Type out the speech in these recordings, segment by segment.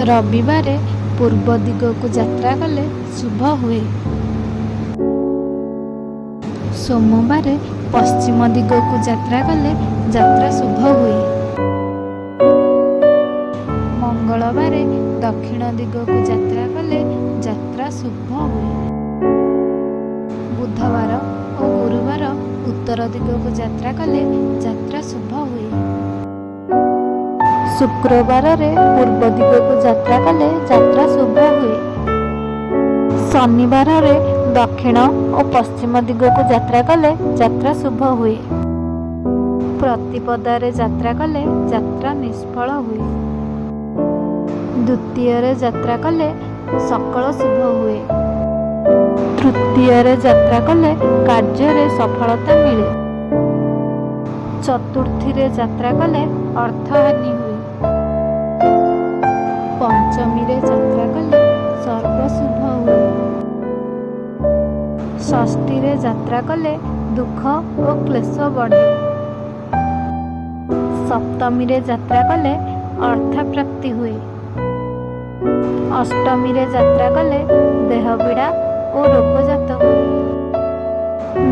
ରବିବାରେ ପୂର୍ବ ଦିଗକୁ ଯାତ୍ରା କଲେ ଶୁଭ ହୁଏ। ସୋମବାରେ ପଶ୍ଚିମ ଦିଗକୁ ଯାତ୍ରା କଲେ ଯାତ୍ରା ଶୁଭ ହୁଏ। ମଙ୍ଗଳବାରେ ଦକ୍ଷିଣ ଦିଗକୁ ଯାତ୍ରା କଲେ ଯାତ୍ରା ଶୁଭ ହୁଏ। ବୁଧବାର ଓ ଗୁରୁବାର ଉତ୍ତର ଦିଗକୁ ଯାତ୍ରା କଲେ ଯାତ୍ରା ଶୁଭ ହୁଏ। ଶୁକ୍ରବାରରେ ପୂର୍ବ ଦିଗକୁ ଯାତ୍ରା କଲେ ଯାତ୍ରା ଶୁଭ ହୁଏ। ଶନିବାରରେ ଦକ୍ଷିଣ ଓ ପଶ୍ଚିମ ଦିଗକୁ ଯାତ୍ରା କଲେ ଯାତ୍ରା ଶୁଭ ହୁଏ। ପ୍ରତିପଦାରେ ଯାତ୍ରା କଲେ ଯାତ୍ରା ନିଷ୍ଫଳ ହୁଏ। ଦ୍ୱିତୀୟାରେ ଯାତ୍ରା କଲେ ସକଳ ଶୁଭ ହୁଏ। ତୃତୀୟାରେ ଯାତ୍ରା କଲେ କାର୍ଯ୍ୟରେ ସଫଳତା ମିଳେ। ଚତୁର୍ଥୀରେ ଯାତ୍ରା କଲେ ଅର୍ଥହାନି ହୁଏ। ପଞ୍ଚମୀରେ ଯାତ୍ରା କଲେ ସର୍ବଶୁଭ ହୁଏ। ଷଷ୍ଠୀରେ ଯାତ୍ରା କଲେ ଦୁଃଖ ଓ କ୍ଲେଶ ବଢ଼େ। ସପ୍ତମୀରେ ଯାତ୍ରା କଲେ ଅର୍ଥପ୍ରାପ୍ତି ହୁଏ। ଅଷ୍ଟମୀରେ ଯାତ୍ରା କଲେ ଦେହପୀଡ଼ା ଓ ରୋଗଜାତ ହୁଏ।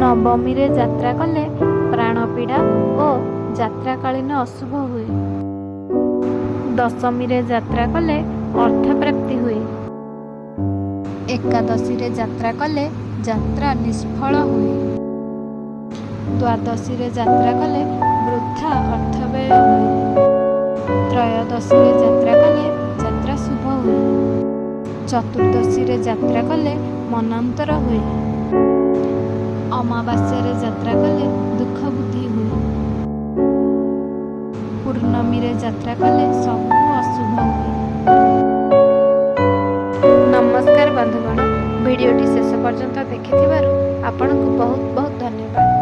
ନବମୀରେ ଯାତ୍ରା କଲେ ପ୍ରାଣପୀଡ଼ା ଓ ଯାତ୍ରାକାଳୀନ ଅଶୁଭ ହୁଏ। ଦଶମୀରେ ଯାତ୍ରା କଲେ ଅର୍ଥପ୍ରାପ୍ତି ହୁଏ। ଏକାଦଶୀରେ ଯାତ୍ରା କଲେ ଯାତ୍ରା ନିଷ୍ଫଳ ହୁଏ। ଦ୍ୱାଦଶୀରେ ଯାତ୍ରା କଲେ ବୃଥା ଅର୍ଥବ୍ୟୟ ହୁଏ। ତ୍ରୟୋଦଶୀରେ ଯାତ୍ରା କଲେ ଯାତ୍ରା ଶୁଭ ହୁଏ। ଚତୁର୍ଦ୍ଦଶୀରେ ଯାତ୍ରା କଲେ ମନାନ୍ତର ହୁଏ। ଅମାବାସ୍ୟାରେ ଯାତ୍ରା କଲେ ଦୁଃଖ ବୃଦ୍ଧି ହୁଏ। ପୂର୍ଣ୍ଣମୀରେ ଯାତ୍ରା କଲେ ସବୁ ଅଶୁଭ ହୁଏ। ନମସ୍କାର ବନ୍ଧୁଗଣ, ଭିଡ଼ିଓଟି ଶେଷ ପର୍ଯ୍ୟନ୍ତ ଦେଖିଥିବାରୁ ଆପଣଙ୍କୁ ବହୁତ ବହୁତ ଧନ୍ୟବାଦ।